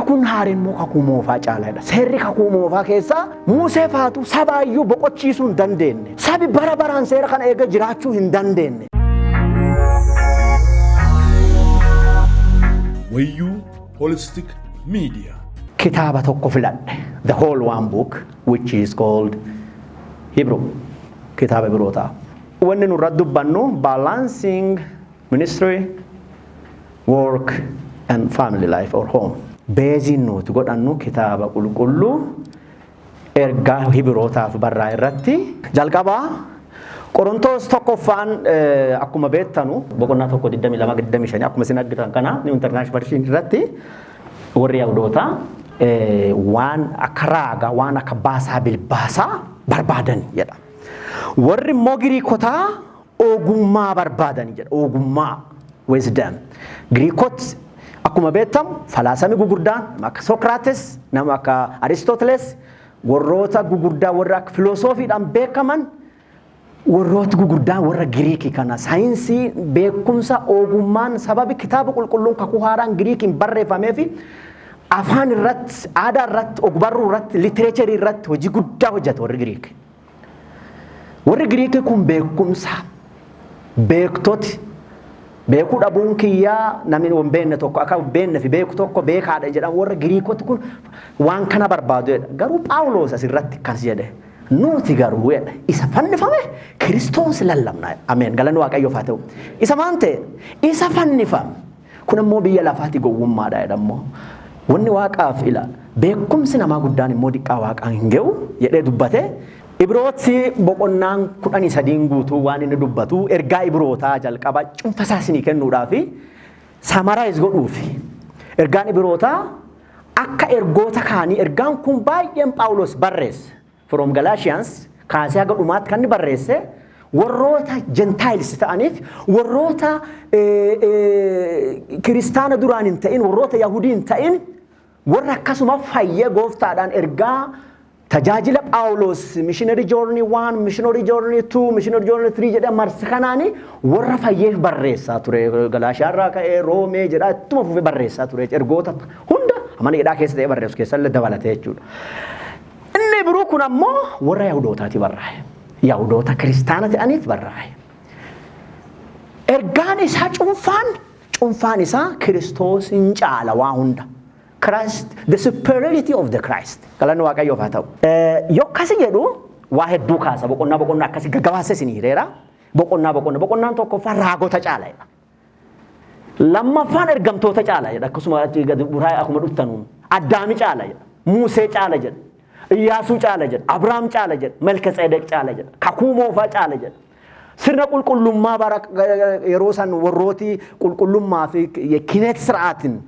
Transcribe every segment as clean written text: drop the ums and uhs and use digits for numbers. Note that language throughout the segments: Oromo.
Kakuun haareen immoo kakuu moofaa caalaadha. Seerri kakuu moofaa keessaa Musee faatu sabaayyuu boqochiisuu hin dandeenye. Sabi bara baraan seera kana eega jiraachuu hin dandeenye. Wayyuu Holistic Media. Kitaaba tokko filadhe. The whole one book, which is called Hebrew. Kitaaba Ibrootaa. Wanni nurra dubbannu balancing ministry, work and family life or home. Baseiin nuti godhannu kitaaba qulqulluu ergaa Hibrootaaf barraa irratti jalqabaa Qorontoos tokkoffaan, akkuma beektanu, boqonnaa 1 22 25 akkuma isin argitan kana New International Version irratti, warri Yahudootaa waan akka raagaa, waan akka baasaa bilbaasaa barbaadan jedha. Warri immoo Giriikotaa ogummaa barbaadan jedha. Ogummaa, wisdom. Giriikot akkuma beektamu falaasami gugurdaan nama akka Socrates, nama akka Aristoteles, warroota gugurdaa warra akka filosoofiidhaan beekaman, warroota gugurdaan warra Giriikii kana, saayinsii, beekumsa, ogummaan, sababi kitaaba qulqulluun kakuu haaraan Giriikiin barreeffamee fi afaan irratti, aadaa irratti, ogbarruu irratti, literature irratti hojii guddaa hojjete warri Giriikii. Warri Giriikii kun beekumsa, beektoti, beekuu dhabuun kiyyaa namni hin beekne tokko akka beekne fi beeku tokko beekaadha jedhan, warra Giriikoti kun waan kana barbaadu jedha. Garuu Phaawulos asirratti akkas jedhe. Nuti garuu jedha, isa fannifame Kiristoos lallabna. Ameen. Galanni Waaqayyoof haa ta'u. Isa maan ta'e? Isa fannifame. Kun immoo biyya lafaati gowwummaadha jedhammoo. Wanni Waaqaaf ila beekumsi namaa guddaan immoo diqqaa Waaqaan hin ga'u jedhee dubbate. Ibrooti boqonnaan 13 guutuu waan inni dubbatu, ergaa Ibrootaa jalqaba cunfasaa isinii kennuudhaafi, summarize godhuufi. Ergaan Ibrootaa akka ergoota kaanii, ergaan kun baay'een Phaawulos barreesse. From Galatians kaasee haga dhumaatti kan inni barreesse warroota Gentiles ta'aniif, warroota kiristaana duraan hin ta'in, warroota Yahudii hin ta'in, warra akkasuma fayyee gooftaadhaan ergaa tajaajila Phaawulos missionary journey 1, missionary journey 2, missionary journey 3 jedhee marsa kanaani warra fayyeef barreessaa ture. Galaashaarraa ka'ee Roomee jedhaa ittuma fufee barreessaa ture. Ergoota hunda mana hidhaa keessa ta'ee barreessu keessallee dabalatee jechuudha. Inni biroo kun ammoo warra Yahudootaati barraa'e. Yahudoota kiristaana ta'aniif barraa'e. Ergaan isaa cuunfaan isaa Kiristoos hin caala waa hunda. Christ, the superiority of the Christ. Galanni Waaqayyoof haa ta'u. Yoo akkasi jedhu waa hedduu kaasa, boqonnaa boqonnaa akkasi gaggabaasee isin hireera. Boqonnaa boqonnaa, boqonnaan tokkoffaa raagota caala jedha. Lammaffaan ergamtoota caala jedha. Akkasuma achi gadi buraa akkuma dhuftanuun. Addaami caala jedha. Muusee caala jedha. Iyyaasuu caala jedha. Abrahaam caala jedha. Malka-Tsedeq caala jedha. Kakuu moofaa caala jedha. Sirna qulqullummaa bara yeroo san warrooti qulqullummaa fi kinet sir'aatiin,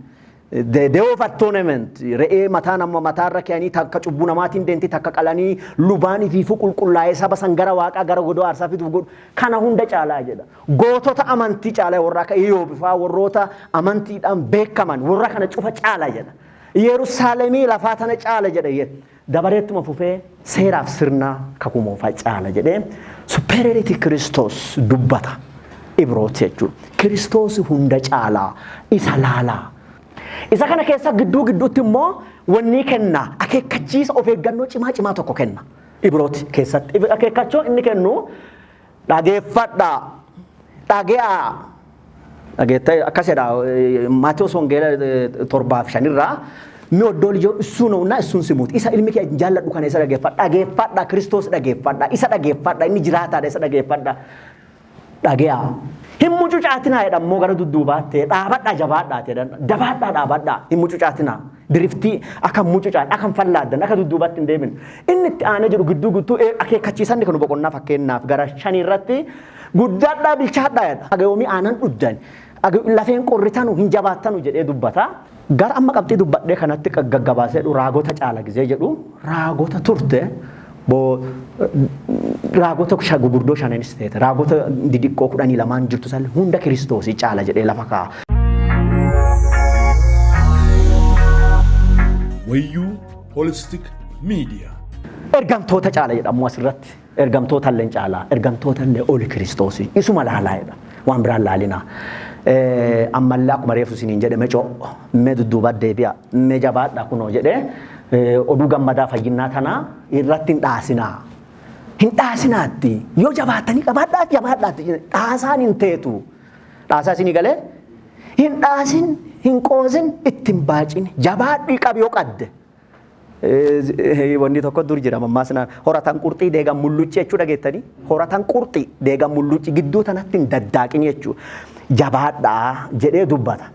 the Day of Atonement, re'ee mataa nama mataarra keeyanii, takka cubbuu namaatiin deemti, takka qalanii lubaanii fi qulqullaa'ee saba san gara Waaqaa, gara godoo aarsaa fiduuf godhu kana hunda caalaa jedha. Gootota amantii caalaa, warra akka Iyyoob fa'aa, warroota amantiidhaan beekaman warra kana cufa caalaa jedha. Yerusaalemii lafaa tana caala jedha. Dabareettuma fufee seeraaf sirna kakuu moofaa caala jedhee superiority Kiristoos dubbata. Ibrooti jechuudha. Kiristoos hunda caalaa, isa laalaa. Isa kana keessa gidduu gidduutti immoo wanni kenna, akeekkachiisa of eeggannoo cimaa cimaa tokko kenna. Ibrooti keessatti. Akeekkachoon inni kennu, dhageeffadhaa, dhage'aa. Dhageettee akkas jedha Maatewos Wangeela 7:5 irraa, የሚወደው ልጅ እሱ ነውና እሱን ስሙት። Isa ilmi kee jaalladhu kana isa dhageeffadha. Dhageeffadha, Kiristoos dhageeffadha. Isa dhageeffadha, inni jiraataadha, isa dhageeffadha. Dhage'aa. Hin mucucaatinaa jedha immoo gara dudduubaatti, dhaabadhaa, jabaadhaa jedhan, dabaadhaa, dhaabadhaa, hin mucucaatinaa. Diriftii akka mucucaan, akka hin fallaaddan, akka dudduubatti hin deemin. Inni itti aanee jiru gidduu gidduu akeekkachiisanni kan boqonnaa fakkeenyaaf gara shanii irratti guddaadhaa, bilchaadhaa jedha. Aga yoomii aanan dhuddan, lafeen qorritanu, hin jabaattanu jedhee dubbata. Gara amma qabxii dubbadhee kanatti gaggabaasee raagota caala gizee jedhu, raagota turte boo, raagota gurguddoo shananis ta'e, raagota didiqqoo 12n jirtu san hunda Kiristoosii caala jedhee lafa kaa'a. Wayyuu Holistic Media. Ergamtoota caala jedhamu asirratti. Ergamtoota illee caala, ergamtoota illee oli Kiristoosii isuma laalaa jedha, waan biraan laalinaa. Ammallee akkuma reefu isiniin jedhe, mecoo mee dudduuba deebi'a, mee jabaadha kunoo jedhee, oduu gammadaa fayyinnaa tanaa irratti hin dhaasinaa. Hin dhaasinaatti, yoo jabaatanii qabaadhaa jabaadhaatti, dhaasaan hin teetu. Dhaasaa isinii galee, hin dhaasin, hin qoosin, ittiin baacin, jabaadhii qabi yoo qadde. Wanni tokko dur jira, mammaasnaan horatan qurxii deegan mullucci jechuu dhageettanii, horatan qurxii deegan mullucci, gidduu tanatti hin daddaaqin jechuu, jabaadhaa jedhee dubbata.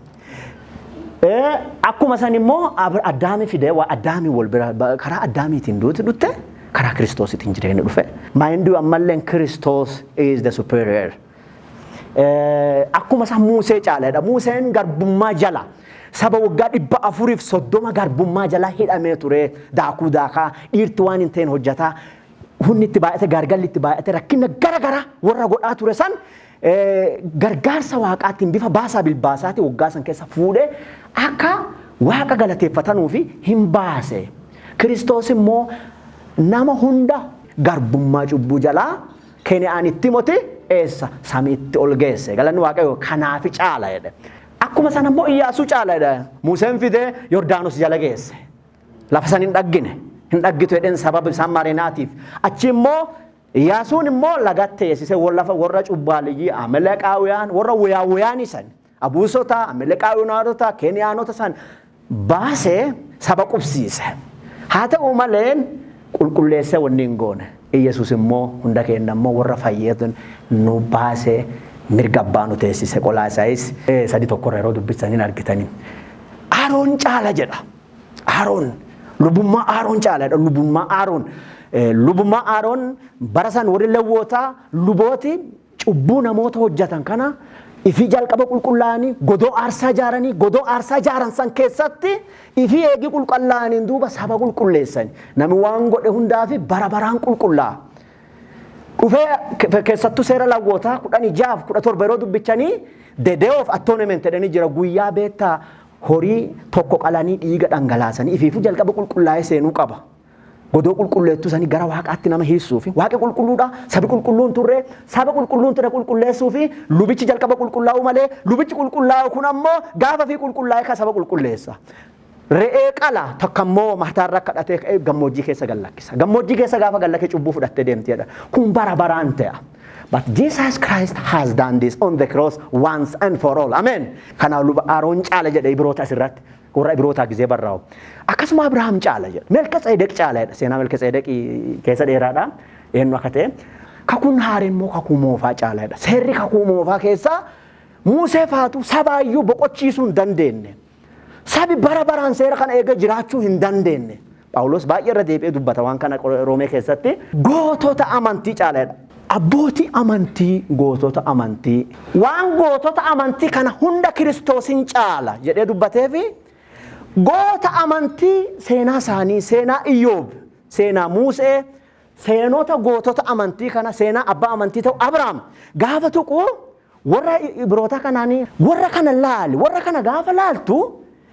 Akkuma san immoo Addaami fidee waa Addaamii wal bira, karaa Addaamiitiin duuti dhutte, karaa Kiristoositiin jireenya dhufe. Mind you, ammalleen Kiristoos is the superior. Akkuma san Muusee caaleedha. Muuseen garbummaa jala saba waggaa 430 garbummaa jala hidhamee ture, daakuu daakaa, dhiirti waan hin ta'in hojjetaa, hunni itti baay'ate, gargalli itti baay'ate, rakkina gara gara warra godhaa ture san gargaarsa waaqaatiin bifa baasaa bilbaasaati waggaa san keessa fuudhee akka waaqa galateeffatanuu fi hin baase. Kiristoos immoo nama hunda garbummaa cubbuu jalaa Keni'aanitti moti eessa samiitti ol geesse. Galanni Waaqayyoo, kanaafi caala jedhe. Akkuma sana immoo Iyyaasuu caala jedhe. Museen fidee Yordaanos jala geesse. Lafa san hin dhaggine. Hin dhaggitu jedheen sababa isaan marinaatiif. Achi immoo Iyyaasuun immoo lagatti teessise, lafa warra cubbaaliyyii Amaleqaawiyaan, warra wuyaawuyaanii san, Abuusota, Amaleqaawiyaanota, Keeniyaanota san baasee saba qubsiise. Haa ta'u malee qulqulleessee wanni hin goone. Iyyasuus immoo hunda keenya immoo warra fayyeetu nu baasee mirga abbaa nu teessise. Qolaasaayis 3:1rra yeroo dubbisanii argitanii. Aaroon caala jedha. Aaroon, lubummaa Aaroon caala jedha. Lubummaa Aaroon. Lubummaa Aaroon, bara san warri Lewwootaa, lubooti, cubbuu namoota hojjetan kana ifii jalqaba qulqullaa'anii godoo aarsaa ijaaranii, godoo aarsaa ijaaran san keessatti ifii eegii qulqullaa'aniin duuba saba qulqulleessan. Namni waan godhe hundaa fi bara baraan qulqullaa'a. Dhufee keessattuu seera Lewwootaa 16f 17 yeroo dubbichanii, the Day of Atonement jedhanii jira, guyyaa beektaa horii tokko qalanii dhiiga dhangalaasanii ifiifuu jalqaba qulqullaa'ee seenuu qaba. Godoo qulqulleettuu sanii gara waaqaatti nama hiissuu fi waaqi qulqulluudha, sabi qulqulluun turre, saba qulqulluun ture qulqulleessuu fi lubichi jalqaba qulqullaa'uu malee, lubichi qulqullaa'u kun ammoo gaafa fi qulqullaa'ee ka saba qulqulleessa. Re'ee qala tokko ammoo mataarra kadhatee ka'ee gammoojjii keessa gallakkisa. Gammoojjii keessa gaafa gallakkee cubbuu fudhattee deemti jedha. Kun bara baraan ta'a. But Jesus Christ has done this on the cross once and for all. Amen. Kanaaf luba Aaroon caala jedhe Ibroota asirratti. Warra Ibrootaa gizee barraa'u. Akkasuma Abrahaam caala jedha. Melka Tseedeq caala jedha. Seenaa Melka Tseedeq keessa dheeraadha. Eenyu akka ta'e. Kakuun haareen immoo kakuu moofaa caala jedha. Seerri kakuu moofaa keessaa Musee faatu sabaayyuu boqochiisuu hin dandeenye. Sabi bara baraan seera kana eega jiraachuu hin dandeenye. Phaawulos baay'ee irra deebi'ee dubbata waan kana Roomee keessatti. Gootota amantii caala jedha. Abbootii amantii, gootota amantii. Waan gootota amantii kana hunda Kiristoosin caala jedhee dubbatee fi goota amantii seenaa isaanii, seenaa Iyyoob, seenaa Musee, seenota gootota amantii kana, seenaa abbaa amantii ta'u Abrahaam gaafa tuqu, warra Ibroota kanaanii warra kana laali, warra kana gaafa laaltu,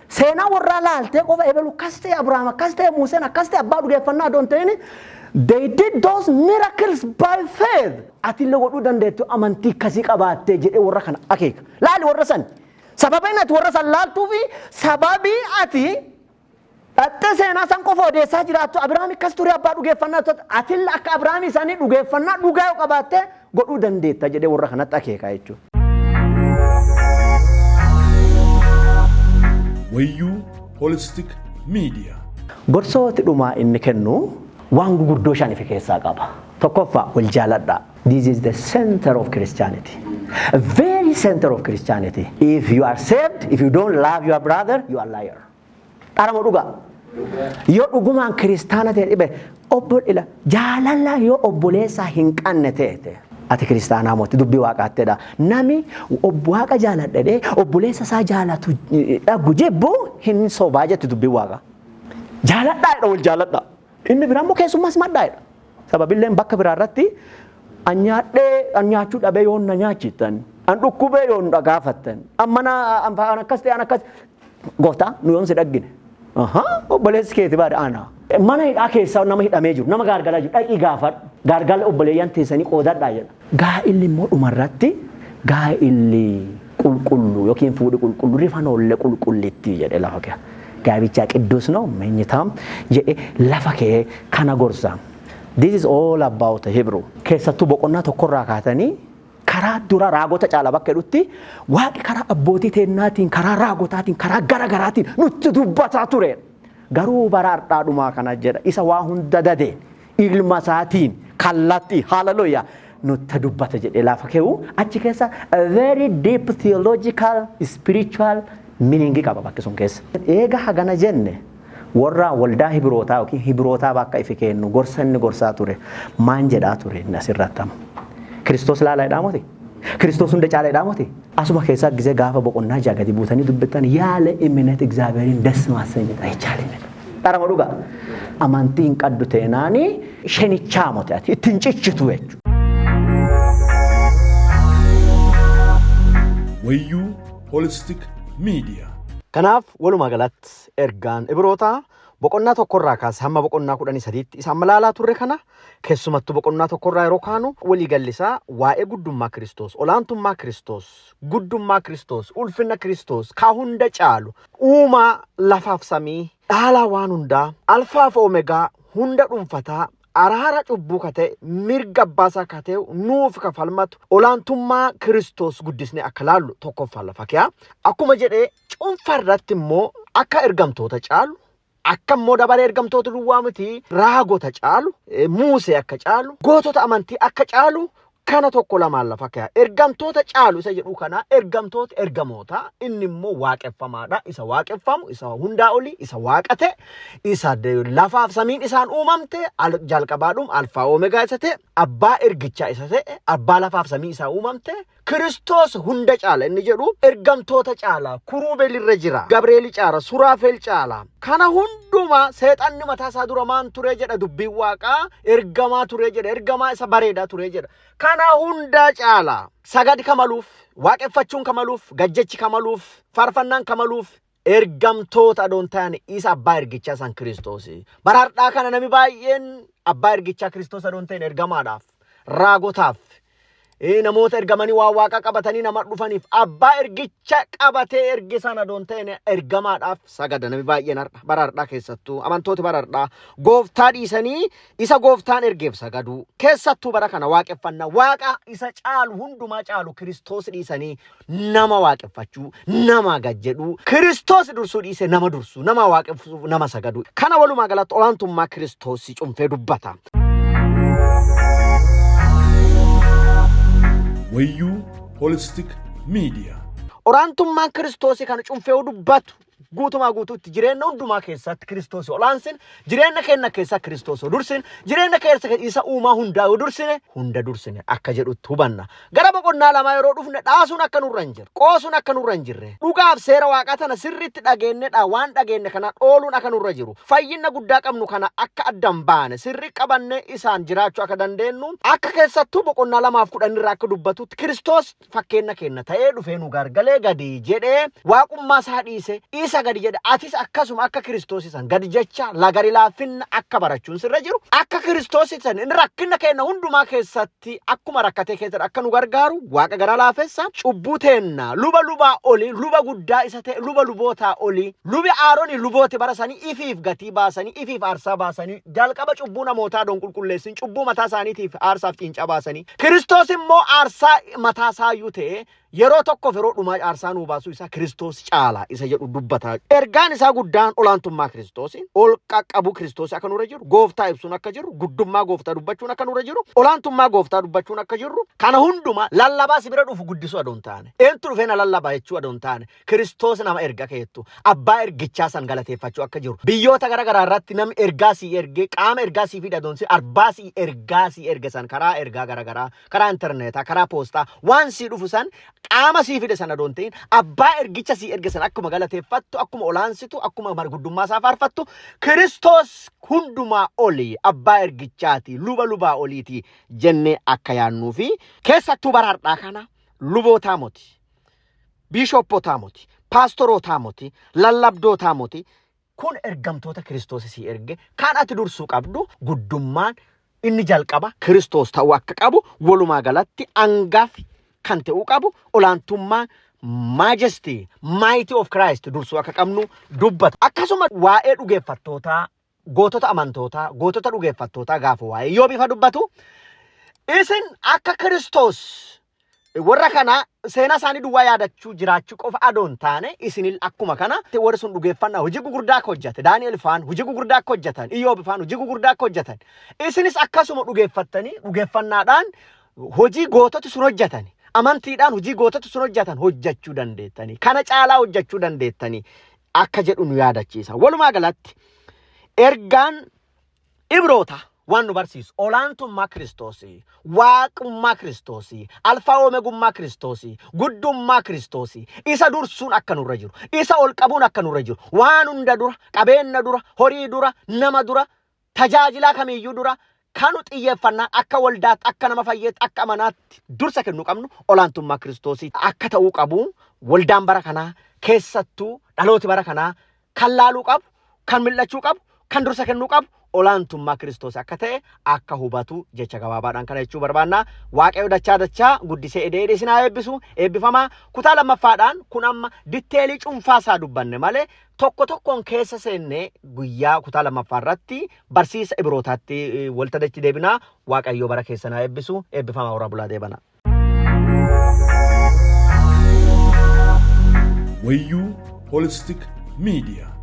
seenaa warraa laaltee qofa ebelu akkas ta'e, Abrahaam akkas ta'e, Museen akkas ta'e, abbaa dhugeeffannaa adoon ta'in, they did those miracles by faith, ati illee godhuu dandeettu amantii akkasii qabaattee jedhee warra kana akeeka. Laali warra san, sababiin ati warra san laaltuu fi sababii ati dhaxxee seenaa san qofa odeessaa jiraattu, Abrahaam akkas ture, abbaa dhugeeffannaa ture, atillee akka Abrahaam isaanii dhugeeffannaa dhugaa yoo qabaatte godhuu dandeetta jedhee warra kanatti akeeka jechuudha. Wayyuu Holistic Media. Gorsooti dhumaa inni kennu waan gurguddoo shan ifi keessaa qaba. Tokkoffaa, wal jaaladhaa. This is the center of Christianity. Very center of Christianity. If you are saved, if you don't love your brother, you are liar. Dharama dhugaa. Yoo dhugumaan kiristaana ta'e dhibe, obbo ila jaalala yoo obboleessaa hin qabne ta'e, ati kiristaanaa mooti dubbii waaqaattedha. Nami waaqa jaaladhedhee obboleessa isaa jaalatu dhagu jibbu hin sobaa jetti dubbii waaqa. Jaaladhaa jedha, wal jaaladhaa. Inni biraa immoo keessummaas madhaa jedha. Sababilleen bakka biraa irratti an nyaadhee, an nyaachuu dhabee yoo na nyaachittan, an dhukkubee yoo na gaafattan, an mana an akkas ta'e, an akkas, gooftaa nu yoon si dhaggine. Obboleessi keeti baadha ana. Mana hidhaa keessaa nama hidhamee jiru, nama gaargalaa jiru, dhaqii gaafadhu. Gaargala obboleeyyan teessanii qoodadhaa jedha. Gaa'illi immoo dhumarratti gaa'illi Qulqulluu yookiin fuudhi qulqulluu rifanoolle qulqullittii jedhe lafa kee. ጋብቻ ቅዱስ ነው መኝታም jedhe lafa kee kana gorsa. This is all about Hebrew. Keessattuu boqonnaa tokkorraa kaatanii karaa dura raagota caala bakka jedhutti, Waaqi karaa abbootii teennaatiin, karaa raagotaatiin, karaa gara garaatiin nutti dubbataa ture. Garuu bara har'aa dhumaa kana jedha, isa waa hunda dade ilma isaatiin kallattii, hallelujah, nutti dubbata jedhe lafa keewu. Achi keessa a very deep theological spiritual meaning qaba bakki sun keessa. Eega hagana jenne, warra waldaa Hibirootaa yookiin Hibirootaa bakka ifi kennu gorsa inni gorsaa ture maan jedhaa ture inni asirratti amma? Kiristoos laalaa jedhaa moti? Kiristoos hunda caalaa jedhaa moti? Asuma keessaa gisee gaafa boqonnaa 6 gadi buutanii dubbatan, ያለ እምነት እግዚአብሔርን ደስ ማሰኘት አይቻልም. Dharama dhugaa. Amantii hin qaddu teenaani shenichaa moti, ati ittiin ciccitu jechuudha. Wayyuu Holistic Media. Kanaaf walumaa galatti ergaan Ibrootaa boqonnaa 1rraa kaasee hamma boqonnaa 13tti isaan malaalaa turre kana, keessumattuu boqonnaa 1rraa yeroo kaanu, walii gallisaa waa'ee guddummaa Kiristoos, olaantummaa Kiristoos, guddummaa Kiristoos, ulfina Kiristoos, kaa hunda caalu, uumaa lafaaf samii, dhaalaa waan hundaa, alfaaf oomegaa, hunda dhuunfataa, araara cubbuu ka ta'e, mirga abbaasaa ka ta'e, nuuf ka falmatu, olaantummaa Kiristoos guddisnee akka laallu tokkoffaan lafa kiyaa. Akkuma jedhee cuunfaa irratti immoo akka ergamtoota caalu, akka immoo dabalee ergamtoota duwwaa miti, raagota caalu, Muusee akka caalu, gootota amantii akka caalu, kana tokko lamaan lafa kiyaa. Ergamtoota caalu isa jedhu kana, ergamtoota ergamoota, inni immoo waaqeffamaadha. Isa waaqeffamu, isa hundaa olii, isa waaqa ta'e, isa lafaaf samiin isaan uumamte, jalqabaadhum alfaa oomegaa isa ta'e, abbaa ergichaa isa ta'e, abbaa lafaaf samii isaa uumamte, Kiristoos hunda caala inni jedhu ergamtoota caala, kuruubelirra jira, Gabreeli caala, Suraafel caala. Kana hundumaa seexanni mataa isaa dura maan ture jedha dubbiin Waaqaa? Ergamaa ture jedha, ergamaa isa bareedaa ture jedha. Kana hundaa caala. Sagadi kamaluuf, waaqeffachuun kamaluuf, gajjachi kamaluuf, faarfannaan kamaluuf ergamtoota adoon ta'an isa abbaa ergichaa san Kiristoos. Bara har'aa kana nami baay'een abbaa ergichaa Kiristoos adoon ta'in ergamaadhaaf, raagotaaf, namoota ergamanii waa Waaqa qabatanii nama dhufaniif, abbaa ergicha qabatee erge sana adoon ta'in ergamaadhaaf sagada nami baay'een har'a. Bara har'aa keessattuu amantooti bara har'aa gooftaa dhiisanii isa gooftaan ergeef sagaduu, keessattuu bara kana waaqeffannaa Waaqa isa caalu, hundumaa caalu Kiristoos dhiisanii nama waaqeffachuu, nama gad jedhuu, Kiristoos dursuu dhiise nama dursuu, nama waaqeffachuu, nama sagaduu, kana walumaa galatti olaantummaa Kiristoos cunfee dubbata. Wayyuu Holistic Media. Olaantummaan Kiristoosii kana cunfee dubbatu, guutumaa guutuutti jireenya hundumaa keessatti Kiristoos olaansin, jireenya keenya keessa Kiristoos dursin, jireenya keessa isa uumaa hundaa yoo dursine, hunda dursine akka jedhutti hubanna. Gara boqonnaa 2 yeroo dhufne, dhaasuun akka nurra hin jirre, qoosuun akka nurra hin jirre, dhugaaf seera Waaqaa tana sirriitti dhageenyedha, waan dhageenye kana dhooluun akka nurra jiru, fayyina guddaa qabnu kana akka addan baane sirri qabanne isaan jiraachuu akka dandeenyu, akka keessattuu boqonnaa 2f 10 irraa akka dubbatutti, Kiristoos fakkeenya keenya ta'ee dhufee nu gargalee gadi jedhee waaqummaa isaa dhiise isa gadi jedhe, atis akkasuma akka Kiristoos isan gadi jecha lagari laaffinna akka barachuun sirra jiru, akka Kiristoos isan inni rakkina keenya hundumaa keessatti akkuma rakkatee keessatti akka nu gargaaru, Waaqa gara laafessa, cubbuu teenna luba lubaa oli, luba guddaa isa ta'e, luba lubootaa oli, lubi Aarooni lubooti bara sanii ifiif gatii baasanii, ifiif aarsaa baasanii, jalqaba cubbuu namootaa doon qulqulleessin cubbuu mataa isaaniitiif aarsaaf ciincaa baasanii, Kiristoos immoo aarsaa mataa isaayyuu ta'e yeroo tokkoof yeroo dhumaa aarsaa nuu baasuu isaa Kiristoos caala isa jedhu dubbata. Ergaan isaa guddaan olaantummaa Kiristoos, ol qaqqabuu Kiristoos akka nurra jiru, gooftaa ibsuun akka jiru, guddummaa gooftaa dubbachuun akka nurra jiru, olaantummaa gooftaa dubbachuun akka jirru, kana hunduma lallabaa si bira dhufu guddisuu adoon taane. Eentu dhufee na lallabaa jechuu adoon taane, Kiristoos nama erga keettu, abbaa ergichaa san galateeffachuu akka jiru. Biyyoota gara garaa irratti namni ergaa sii ergee, qaama ergaa sii fide adoon si abbaa sii ergaa sii erge san, karaa ergaa gara garaa, karaa intarneetaa, karaa poostaa waan sii dhufu san, qaama sii fide sana adoon ta'in abbaa ergicha sii erge sana akkuma galateeffattu, akkuma olaansitu, akkuma guddummaa isaa faarfattu, Kiristoos hundumaa olii, abbaa ergichaati, luba lubaa oliiti jennee akka yaadnuu fi keessattuu bara har'aa kana lubootaa moti, biishooppootaa moti, paastorootaa moti, lallabdootaa moti, kun ergamtoota Kiristoos sii erge kan ati dursuu qabdu guddummaan inni jalqaba Kiristoos ta'uu akka qabu, walumaa galatti angafi kan ta'uu qabu olaantummaa Majesty, mighty of Christ dursuu akka qabnu dubbata. Akkasuma waa'ee dhugeeffattootaa, gootota amantootaa, gootota dhugeeffattootaa gaafa waa'ee yoo bifa dubbatu, isin akka Kiristoos warra kana seenaa isaanii duwwaa yaadachuu jiraachuu qofa adoo hin taane, isin akkuma kana warri sun dhugeeffannaa hojii gugurdaa akka hojjate, Daani'el faan hojii gugurdaa akka hojjetan, Iyyoob faan hojii gugurdaa akka hojjetan, isinis akkasuma dhugeeffattanii dhugeeffannaadhaan hojii goototi sun hojjetan, amantiidhaan hojii goototi sun hojjetan hojjechuu dandeettanii, kana caalaa hojjechuu dandeettanii akka jedhu nu yaadachiisa. Walumaa galatti ergaan Ibroota waan nu barsiisu olaantummaa Kiristoosii, waaqummaa Kiristoosii, alfaa oomegummaa Kiristoosii, guddummaa Kiristoosii, isa dursuun akka nurra jiru, isa ol qabuun akka nurra jiru, waan hunda dura, qabeenya dura, horii dura, nama dura, tajaajilaa kamiyyuu dura, kanu xiyyeeffannaa akka waldaatti, akka nama fayyeetti, akka amanaatti dursa kennuu qabnu olaantummaa Kiristoosii akka ta'uu qabu. Waldaan bara kanaa, keessattuu dhalooti bara kanaa, kan laaluu qabu, kan mil'achuu qabu, kan dursa kennuu qabu olaantummaa Kiristoos akka ta'e akka hubatu jecha gabaabaadhaan kana jechuu barbaanna. Waaqayyo dachaa dachaa guddisee edee edee isin haa eebbisu. Eebbifamaa. Kutaa lammaffaadhaan, kun amma detail cuunfaa isaa dubbanne malee, tokko tokkoon keessa seennee guyyaa kutaa lammaffaa irratti barsiisa Ibrootaatti walta deebinaa. Waaqayyo bara keessan haa eebbisu. Eebbifamaa, horaa bulaa, deebana. Wayyuu Holistic Media.